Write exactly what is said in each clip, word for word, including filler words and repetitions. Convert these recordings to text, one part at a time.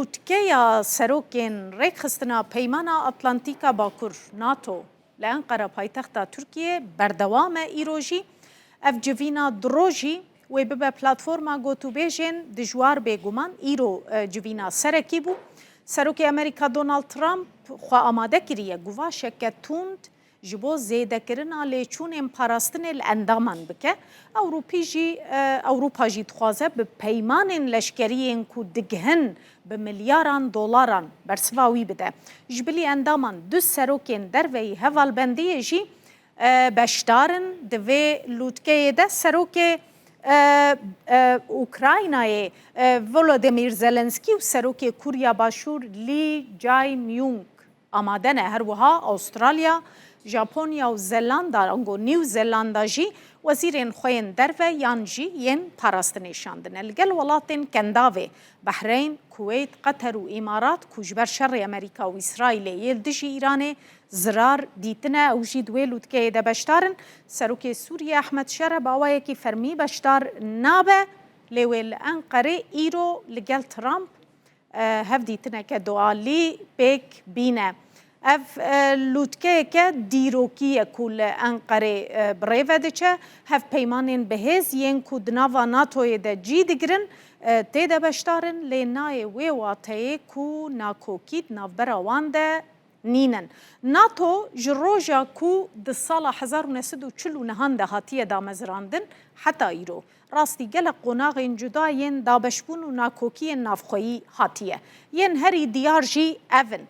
Lûtkeya serokên Rêkxistina Peymana Atlantîka Bakur, nato, li Enqera paytexta Tirkiyê berdewam e îro jî. Ev civîna di rojî wê bibe platforma gotûbêjên dijwar, bêguman îro, e, civîna serekî bû. Serokê Amerîka Donald Trump xwe amade kiriye guvaşeke tund ji bo zêdekirina lêçûnên parastinê li endaman bike. Ewropî jî, e, Ewropa jî dixwaze bi peymanên leşkerî yên ku digihin bi milyaran dolaran bersiva wî bide. Ji bilî endaman du serokên derveyî hevalbendiyê jî, e, beşdar in di vê lûtkeyê de. Serokê, e, e, Ukraynayê, e, Volodymyr Zelensky û serokê Kûriya Başûr Lee Jae-myung amade ne. Her wiha Astralya, Japonya û Zelanda, ango New Zelanda jî wezîrên xwe yên derve yan jî yên parastinê şandine. Li gel welatên Kendavê, Behreyn, Kuweyt, Qeter û Îmarat ku ji ber şerê Amerîka û Îsraîlê yê li dijî Îranê zirar dîtine, ew jî di wê lûtkeyê de beşdar in. Serokê Sûriyê Ehmed Şere bi awayekî fermî beşdar nabe, lê wê li Enqerê îro li gel Trump, e, hevdîtineke dualî pêk bîne. Ev, e, lûtkeyeke dîrokî ye ku li Enqerê, e, bi rê ve diçe. Hevpeymanên bihêz yên ku di nava natoyê de cî digirin, e, tê de beşdar in, lê nayê wê wateyê ku nakokî di navbera wan de nînin. nato ji roja ku di sala hezar û neh sed û çil û nehan de hatiye damezrandin heta îro, rastî gelek qonaxên cuda yên dabeşbûn û nakokiyên navxweyî hatiye. Yên herî diyar jî ev in.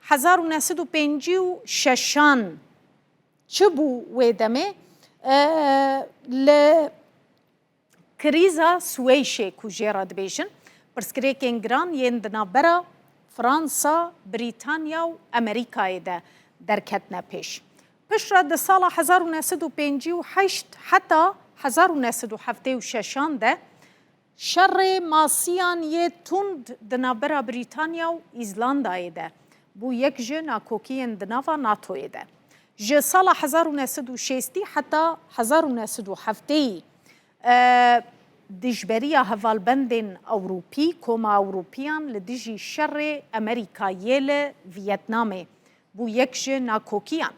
Hezar û neh sed û pêncî û şeşan çi bû wê demê? E, li Krîza Swêşê ku jê re dibêjin, pirsgirêkên giran yên di navbera Fransa, Brîtanya û Amerîkayê de derketine pêş. Piştre di sala hezar û neh sed û pêncî û heşt heta hezar û neh sed û heftê û şeşan de şerê masiyan yê tund di navbera Brîtanya û Îzlandayê de bû yek ji nakokiyên di nava natoyê de. Ji sala hezar û neh sed û şêstî heta hezar û neh sed û heftê, e, dijberiya hevalbendên Ewropî, Koma Ewropiyan li dijî şerê Amerîka yê li Vietnamê bû yek ji nakokiyan.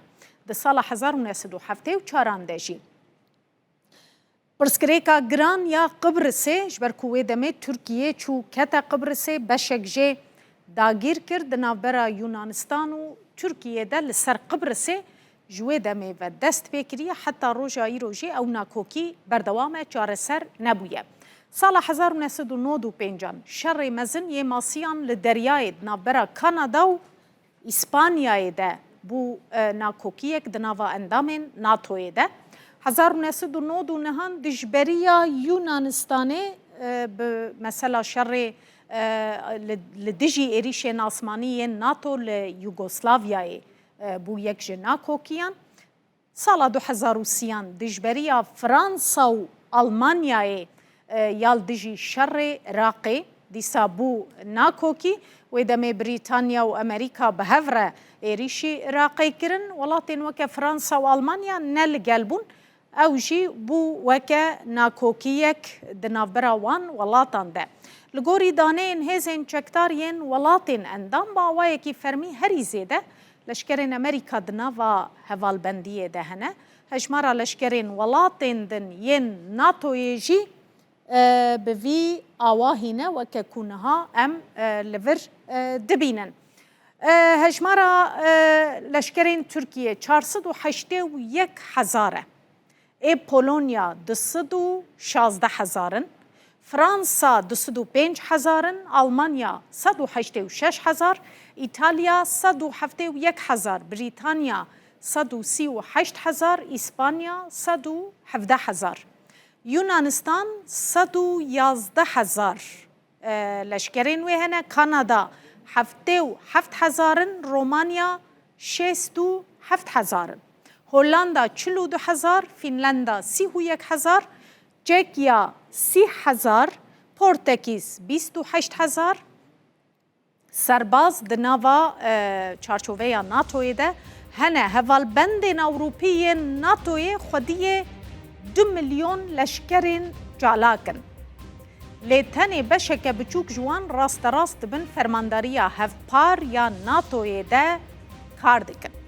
Di sala hezar û neh sed û heftê û çaran de jî pirsgirêka giran ya Qibrisê, ji ber ku wê demê Tirkiye çû kete Qibrisê, beşek jê dagîr kir, di navbera Yunanistan û Tirkiye de li ser Qibrisê ji wê demê ve dest pê kiriye, heta roja îro jî ew nakokî berdewam e, çareser nebûye. Sala hezar û neh sed û nod û pêncan şerê mezin yê masiyan li deryayê di navbera Kanada û Îspanyayê de bû, e, nakokiyek di nava endamên natoyê de. Hezar û neh sed û nod û nehan dijberiya Yunanistanê, e, bi mesela şerê, e, li, li dijî êrîşên asmanî yên nato li Yugoslavyayê, e, bû yek ji nakokiyan. Sala du hezar û sîyan dijberiya Fransa û Almanyayê, e, ya li dijî şerê Iraqê dîsa bû nakokî. Wê demê Brîtanya û Amerîka bi hev re êrîşî Iraqê kirin. Welatên weke Fransa û Almanya ne li gel bûn. Ew jî bû weke nakokiyek di navbera wan welatan de. Li gorî daneyên hêzên çekdar yên welatên endam, bi awayekî fermî herî zêde leşkerên Amerîka di nava hevalbendiyê de hene. Hejmara leşkerên welatên din yên natoyê jî, e, bi vî awa hîne, weke ku niha em, e, li vir, e, dibînin. E, hejmara, e, leşkerên Tirkiye çar sed û heştê û yek hezar e. Ê Polonya du sed û şazdeh hezar in, Fransa du sed û pênc hezar in, Almanya sed û heştê û şeş hezar, Îtalya sed û heftê û yek hezar, Brîtanya sed û sî û heşt hezar, Îspanya sed û hevdeh hezar, Yunanistan sed û yazdeh hezar, e, leşkerên wê hene. Kanada heftê û heft hezar in, Romanya şêst û heft hezar in. Hollanda çil û du hezar, Fînlanda sî û yek hezar, Çekya sî hezar, Portekîz bîst û heşt hezar serbaz di nava, e, çarçoveya natoyê de hene. Hevalbendên Ewropî yên natoyê xwediyê du milyon leşkerên çalak in. lê tenê beşeke biçûk ji wan rasterast di bin fermandariya hevpar ya NATOyê de kar dikin.